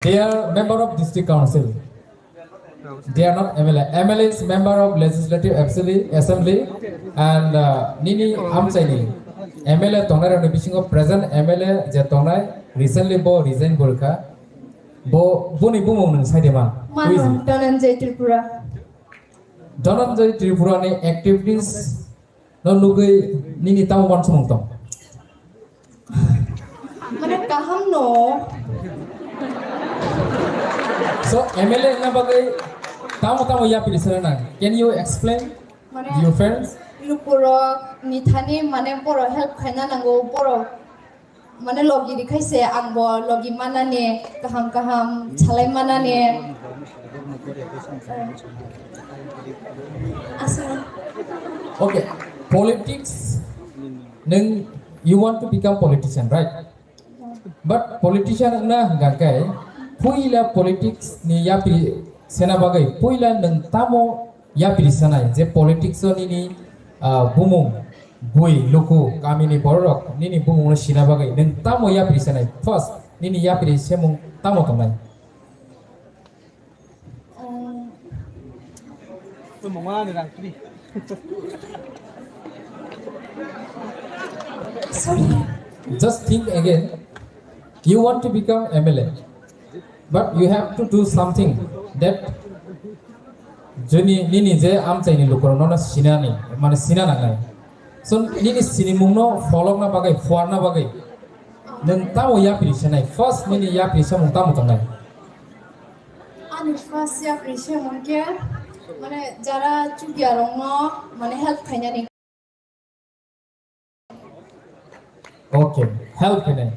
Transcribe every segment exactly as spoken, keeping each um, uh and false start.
They are member of district council. They are not M L A. M L A is member of legislative assembly, assembly and uh, nini amchaini M L A tongnai rokni bisingo present M L A je tongnai recently bo resign bo rwkha. Bo boni bumung nwng saide man. Mano Buizi. Dhananjay Tripura. Dhananjay Tripura ni activities no nugwi nini tamo uansukmung tong? Mane kaham no. So M L A wngna bagwi tamo tamo yapri sana nang? Can you explain? Mane your friends? Lukurok ni thani mane boro help khaina nango, boro mane logi rikhaise angbo logi manani, kaham kaham salai manani. Asa. Okay, politics, neng, you want to become politician, right? But politician wngna hwnkha khe puila politics ni yapri sena bagwi puila nwng tamo yapri sanai je politics o nini, ah, bumung, bui, luku, kamini bororok nini bumung no sina bagwi nwng tamo yapri sanai? First, nini yapri semung tamo tongnai? Um, Sorry. Just think again. You want to become M L A, but you have to do something that juni nini je amchaini lukurok nono sinani, mane sina nangnai. So nini sinimungno pholokna bagwi, phuarna bagwi nwng tamo yapri sanai? First nini yapri samung tamo tongnai? Ani first yapri samung khe, mane jara chukya rokno mane help khainani. Okay, help khainai.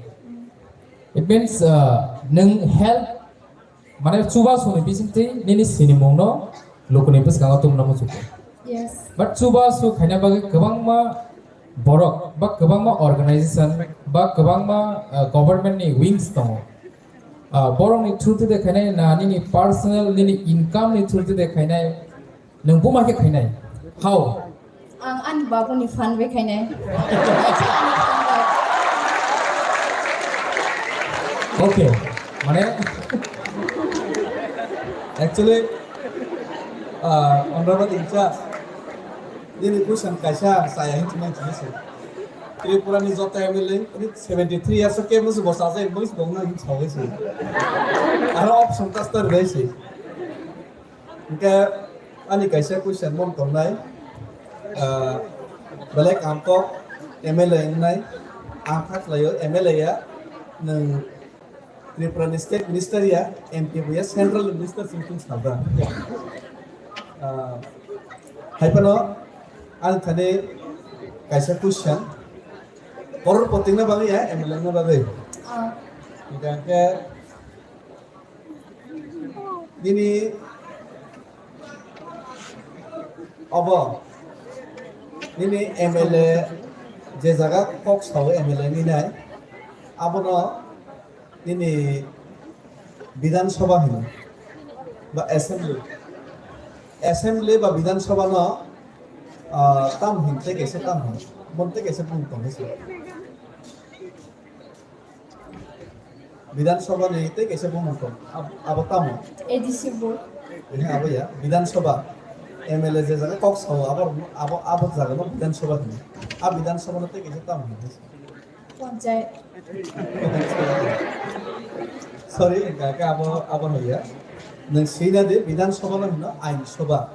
It means, uh, nwng help, mane chubasu ni bisingtwi nini sinimungno lukuni bwskango tubuna muchukgo. Yes. But chubasu khaina bagwi kwbangma borok ba kwbangma organization ba kwbangma, uh, government ni wings tongo. Uh, borokni through twi de khainai na nini personal nini income ni through twi de khainai? Nwng buma khe khainai? How? Ang ani babuni fan bai khainai. Okay, mane actually, ah, honorable in charge, nini question kaisa saya hin chumang chini se. Tripura ni joto M L A, ini seventy three years o kebo se bosa jai, bois bongna hin sawi se. Aro option ta star bai se. Hingke ani kaisa question mon tongnai, ah, belai kaham kok M L A wngnai, ang kha khlaio M L A ya, nwng Tripura ni state minister ya, M P bo ya, central minister sing sing sabra. Ah, hai phano ani thani kaisa question, koror poting na bagwi ya, M L A na bagwi. Ah. Hingke Nini obo, nini M L A je jaga kok sao M L A ni nai, abono nini Bidhan Sabha hino ba assembly, assembly ba Bidhan Sabha no, ah, tam hin tei kaisa tam hin, mon tei kaisa bung tong se. Bidhan Sabha ni tei kaisa bumung tong. Ab-, abo tamo? A D C vote. Ini abo ya, Bidhan Sabha. M L A je jaga kok sao, abo, abo, abo jaga no Bidhan Sabha hino. A Bidhan Sabha no tei kaisa tamo hino? Panchayat. Sorry, enka ke abo, abo no ya. Nwng sina de Bidhan Sabha no hino Ain Sabha.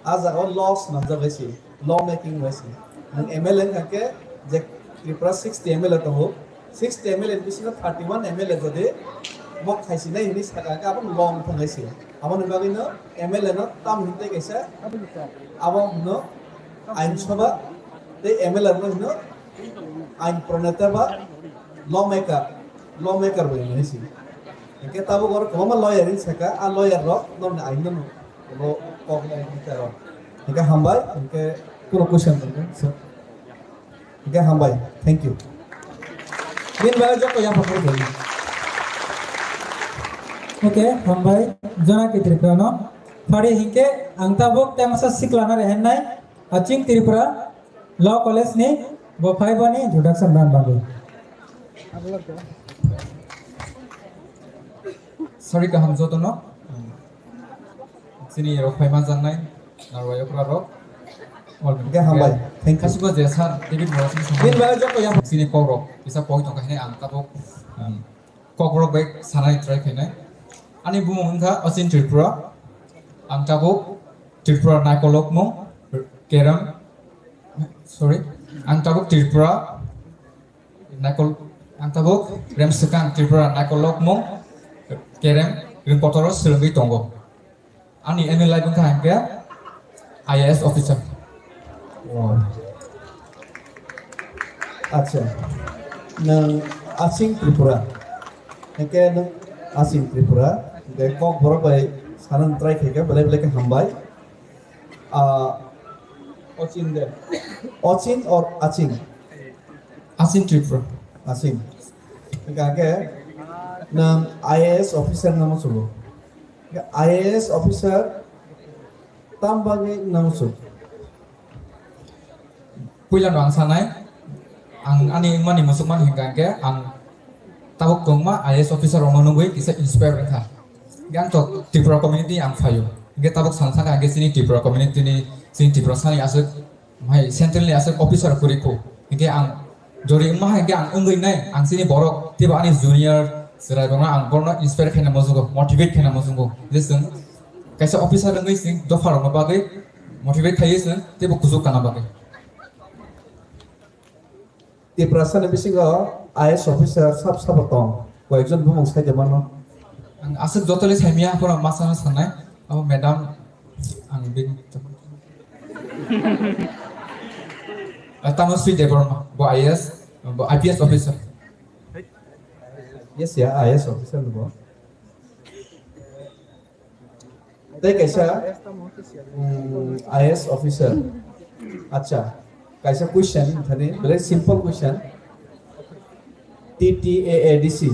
A jaga o law swnamjak bai se, law making bai se. Nwng M L A wngkha khe je Tripura sixty M L A tongo, sixty M L A ni bisingo thirty one M L A jodi mok khaisinai hinwi saka khe abo law wngthang bai se. Aboni bagwi no M L A no tam hin tei kaisa abo hino Ain Sabha tei M L A no hino Ain proneta ba law maker, law maker bai hinwi se. Hingke tabuk oro kwbangma lawyer wng saka, a lawyer rok norokni ain no Bo kok nai hingke aro. Hingke hambai, hingke kuno question tongkha, sir. Hingke hambai, thank you. Bini bagwi joto yapha khe tong. Okay, hambai, Jonaki Tripura no. Phari hingke ang tabuk temasa sikla na rehennai, Aching Tripura Law College ni bo phaibani introduction dan bagwi. Sari kaham jotono. Chini rok phaima jangnai narwai okra rok. All the Ge hambai. Thank you. Khasibo je sir David Morasing Bini bagwi joto yang. Chini kok rok kisa poi tongkha hinwi ang tabuk, um, kok rok bai sanai try khainai. Ani bumung wngkha Achin Tripura. Ang tabuk Tripura Naikolokmung Kerem, sorry, ang tabuk Tripura Naikol, ang tabuk Rem Swkang Tripura Naikolokmung Kerem Ringkotoro swrwngwi tongo. Ani aim in life wngkha hwnkhe I A S officer. Wow. Acha. Nwng Achin Tripura. Hwnkhe nwng Achin Tripura. Hwnkhe kok borok bai sanani try khaikha, belai belai khe hambai. Ah, Achin de. Achin or Achin? Achin Tripura. Achin. Hwnkhe nwng I A S officer namo chugo. I A S officer tam bagwi namo chuk. Puila no ang sanai, ang ani wngmani muchukmani hwnkha hwnkhe ang tabuk kwbangma I A S officer rokno nugwi kisa inspire wngkha. Hwnkhe ang to Tripura community ang phaio. Hwnkhe tabuk sana thangkha hwnkhe chini Tripura community ni, chini Tripura sani aswk, hai, central ni aswk officer kwrwi kho. Hwnkhe ang jori wngma hai hwnkhe ang wngwi nai, ang chini borok teibo ani junior chwrai rokno ang borokno inspire khaina muchungo, motivate khaina muchungo. Je chwng kaisa officer wngwi chwng dopha rokno bagwi motivate khaiwi chwng teibo kuchuk kana bagwi. Tiprasa ni bisingo I A S officer sab sabo tong, koyekjon bumung sai de mano. Ang aswk jotole saimya, haphano masano sanai, abo madam, ang bini, ah, Tanusri Debbarma, bo I A S, bo I P S officer. Yes, ya, I A S officer bo. Tei kaisa, mm, I A S officer. Acha, kaisa question thani, very simple question. T T A A D C,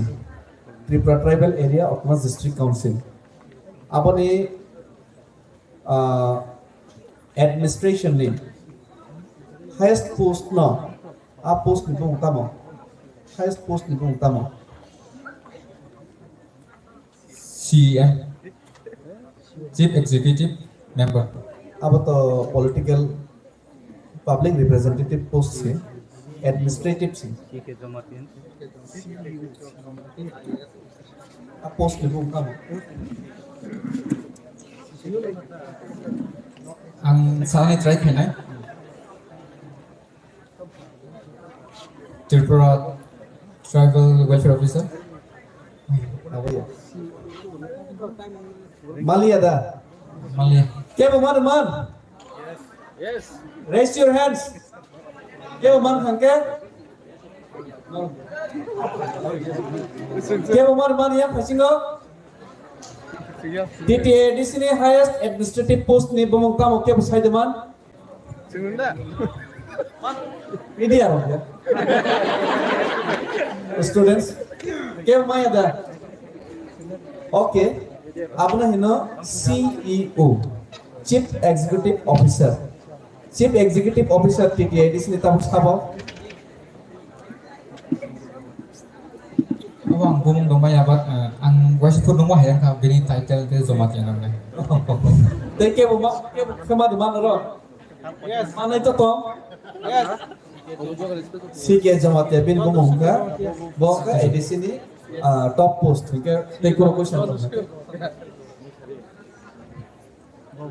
Tripura Tribal Area Autonomous District Council. Aboni, ah, administration ni highest post no, a post ni bumung tamo? Highest post ni bumung tamo? C E M, Chief Executive Member. Abo to political, public representative post se, administrative se. A post ni bumung tamo? Ang sanani try khainai. Tripura Tribal Welfare Officer. Maliya da? Maliya. Kebo man man? Yes. Raise your hands. Kebo man khangke? Kebo man man ya phasingo? T T A D C ni highest administrative post ni bumung tamo kebo sai de man? Chwng da. Media rok ya. Students. Kebo maya da? Okay. Abna hino C E O, Chief Executive Officer. Chief Executive Officer T T A D C ni tabuk sabo. Abo ang bumung dongmaya, but, eh, ang waisa phuru nungma hai wngkha bini title tei Jamatia nangnai. Tei kebo ma, kebo khema duma noro? Yes. Manai to tong? Yes. C K Jamatia bini bumung wngkha, bo wngkha A D C ni, ah, top post, hingke tei kuro question tong?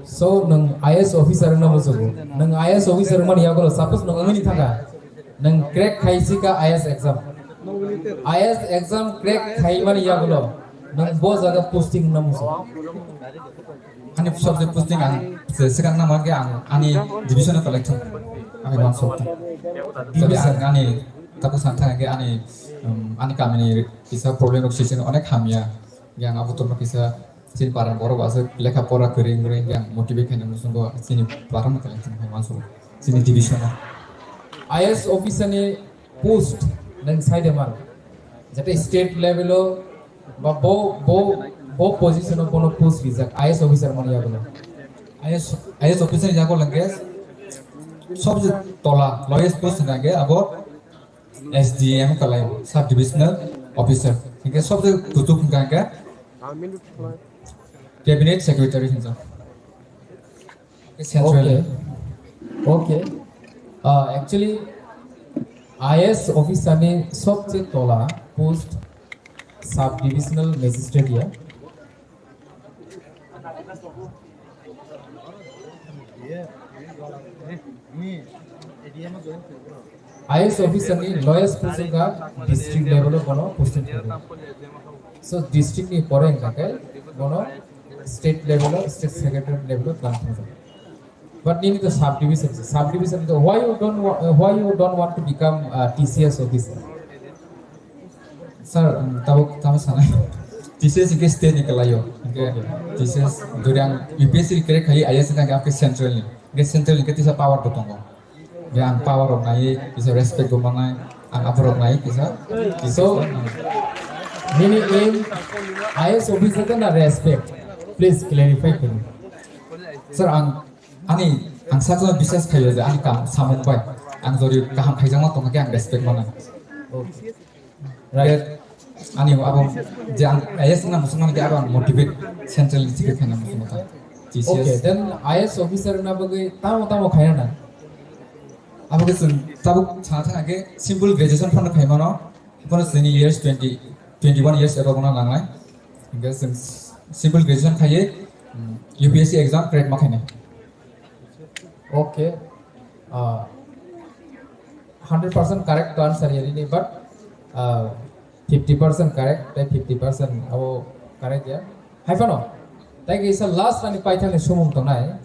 So, nwng I A S officer wngna muchungo. Nwng I A S officer wngmani yagulo, suppose nwng wngwi thangkha, nwng crack khai sika I A S exam. I A S exam crack khaimani yagulo, nwng bo jaga posting wngna muchungo. Ani subject posting ang se swkang na mankhe ang ani division o collect thung. Ang wan sok. Division. Ani taku san thang ke ani, um, ani kamini kisa problem rok sisi onek hamya. Yang abo to kisa Chini para borok aswk lekha pora kwrwi wngwi yang motivate khaina muchungo chini para no kalaising hai mansugo chini division o. I A S officer ni post nang sai de man. Jate state level o ba bo, bo, bo position o bono post rijak I A S officer man yagulo. I A S, I A S officer ni yagulo hwnkhe sobse tola lowest post hwnkhe abo S D M kalai, Sub Divisional Officer. Hingke sobse kuchuk hingka hingke Cabinet Secretary hinjak. Central. Okay. Okay. Uh, actually, I A S officer ni sobche tola post sub divisional magistrate ya. I A S officer ni lowest post wngkha district level o bono posting khaio. So district ni pore wngkha khe bono state level o, state secretary level o tlang thangjago. But nini to subdivision se, subdivision to why you don't wa-, uh, why you don't want to become uh, T C S officer? Sir, um, tabuk tamo sanai. T C S ke state ni kalayo. Okay. T C S durian U P S C kere khai I A S na ke central ni. Ke central ni ke tisa power to tongo. Be ang power rok nai, kisa respect bo manai, ang aborok nai, kisa, kisa. So, nini aim I A S officer na respect? Please clarify khe. Sir, ang, ani, ang sakno biswas khayo je ani kam samung bai. Ang jodi kaham khaijakma tongkha khe ang respect manai. Right. Ani abo je ang I A S na musung mani abo ang motivate central ni sikhe khana musung ta. Okay, then I A S officer na bagwi tamo tamo khaya na. Abo ke sung tabuk sana thang ke simple graduation phano khai mano. Phano sini years twenty, twenty one years abo guna langnai. Hingke sung simple graduation khaye, mm, U P S C exam crack ma khainai. Okay. Uh, hundred percent correct to answer ya ini, but uh, fifty percent correct, tei fifty percent abo correct ya. Hai phano, tei kisa last ani paithakni sumung tongnai.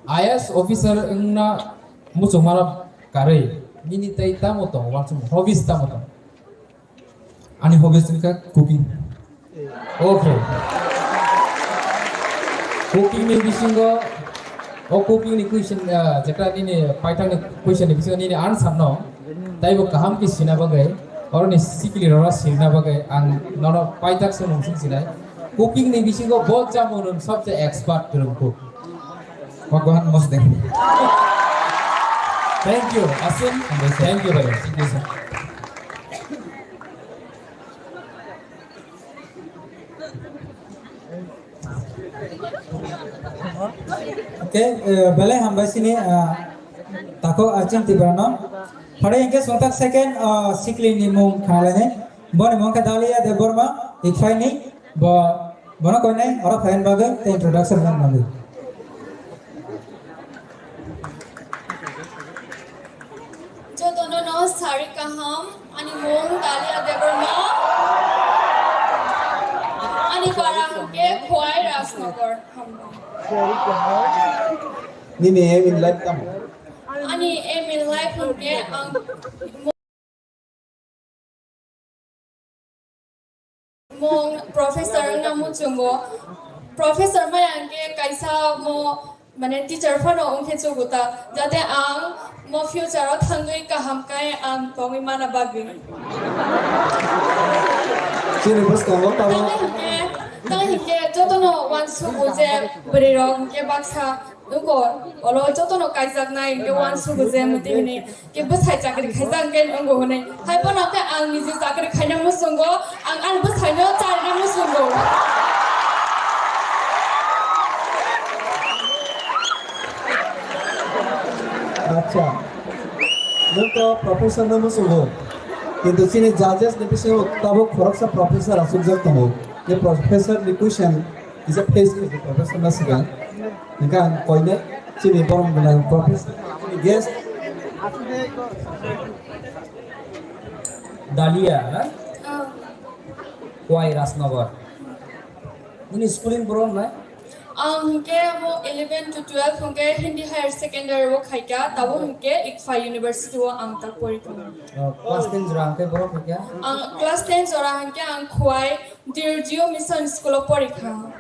I A S officer wngna muchungmano karwi nini tei tamo tong, uansukmung, hobbies tamo tong? Ani hobbies wngkha cooking. Okay. Cooking ni bisingo, o cooking ni question, ah, jeta nini paithak ni question ni bisingo nini answer no, taibo kaham ke sina bagwi, oro ni sikili rora sirna bagwi, ang nono paithak se mungsing sinai. Cooking ni bisingo bo chamung rwng sobse expert rwng cook. Bhagwan mosde. Thank you, Asim. Thank you very much. Thank you, sir. Okay, eh, belai hambai sini, ah, tako Arjun Tibrano. Pare hingke songtak second, ah, sikli ni mung khalai ne. Boni mung khe Dalia Debbarma, Ikphai ni. Bo, bono koinai, oro phain bagwi, tei introduction man bagwi. Jotono no sari kaham, ani mung Dalia Debbarma. Ani para hwnkhe Khowai Rajnagar. Hambai. Nini aim in life tamo? Ani aim in life hwnkhe ang Mung professor wngna muchungo. Professor maya hwnkhe kaisa mo, mane, teacher phano wngkhe chuguta, jate ang mo future o thangwi kaham khe ang tongwi mana bagwi. Chini bwskango tamo. Tamo hwnkhe, tamo hwnkhe jotono uansugo je bwrwi rok hwnkhe baksa Nugo, olo jotono kaijaknai, hingke uansugo je mwtwi hwnwi, ke bwsai chakri khaijak hwnkhe wngo hwnwi. Hai phano khe ang niji chakri khaina muchungo, ang ani bwsaino charina muchungo. Acha. Nwng to professor no muchungo. Kintu chini judges ni bisingo tabuk khoroksa professor achukjak tongo. Je professor ni question kisa face khe professor no swkang. Hingke ang koine chini borok gwnang professor, chini guest. Dalia, na? Oh. Khowai Rajnagar. Nini schooling boro na? Ang hingke amo eleven to twelve hingke Hindi Higher Secondary o khaika, tabo hingke Ikphai University o ang ta pori tongo. Oh, class ten jora hingke boro khaika? Ang class ten jora hingke ang Khowai Dirjio Mission School o pori kha.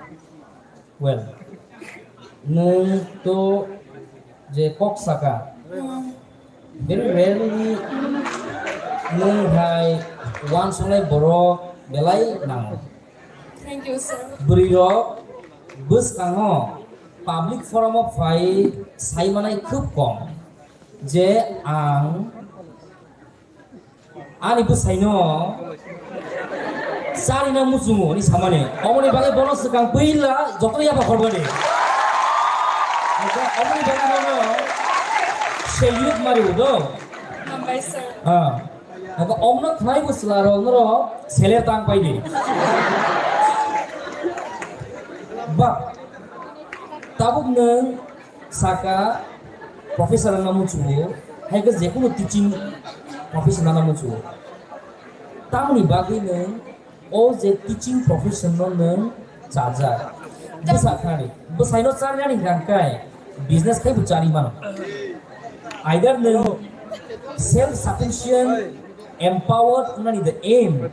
Well, nwng to je kok saka, very rarely nwng hai uansuknai borok belai nango. Thank you, sir. Bwrwi rok bwskango public forum o phai sai manai khub kom je ang Ani bwsaino Charina muchungo ni samani. Omoni bagwi bono swkang bwila joto yaba khorbani. Omoni bagwi bono salute mari udo. Hambai sir. Ah. Aka omno khlai bo sila ro noro sele tang pai di. Ba. Tabuk nung saka professor na muchungo, hai ke jekunu teaching profession na muchungo. Tamoni bagwi nung o je teaching profession no nwng chajak. Bwsa khani, bwsaino charnani hwnkha khe business khai bo chari mano. Either nwng self sufficient, empowered wngnani the aim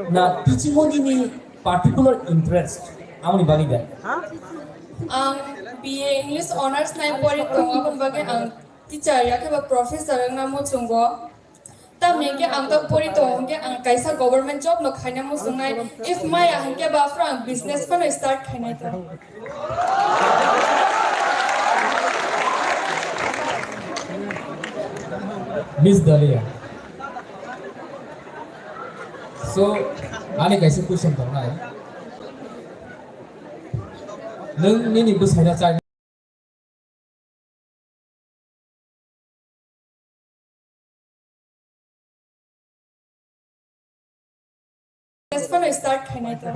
na teaching o nini particular interest amoni bagwi da. Ang B A English Honours nai pori tongo, aboni bagwi ang teacher ya khe ba professor wngna muchungo. Tamni hwnkhe ang tok pori tongo hwnkhe ang kaisa government job no khaina muchungnai. If maya hwnkhe ba phano ang business phano start khainai to. Miss Dalia. So, ani kaisa question tongnai. Nwng nini bwsaina chai Phano start khainai to.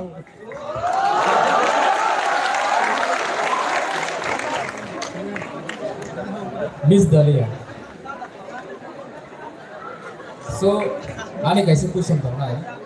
Miss Dalia. So, ani kaisa question tongnai.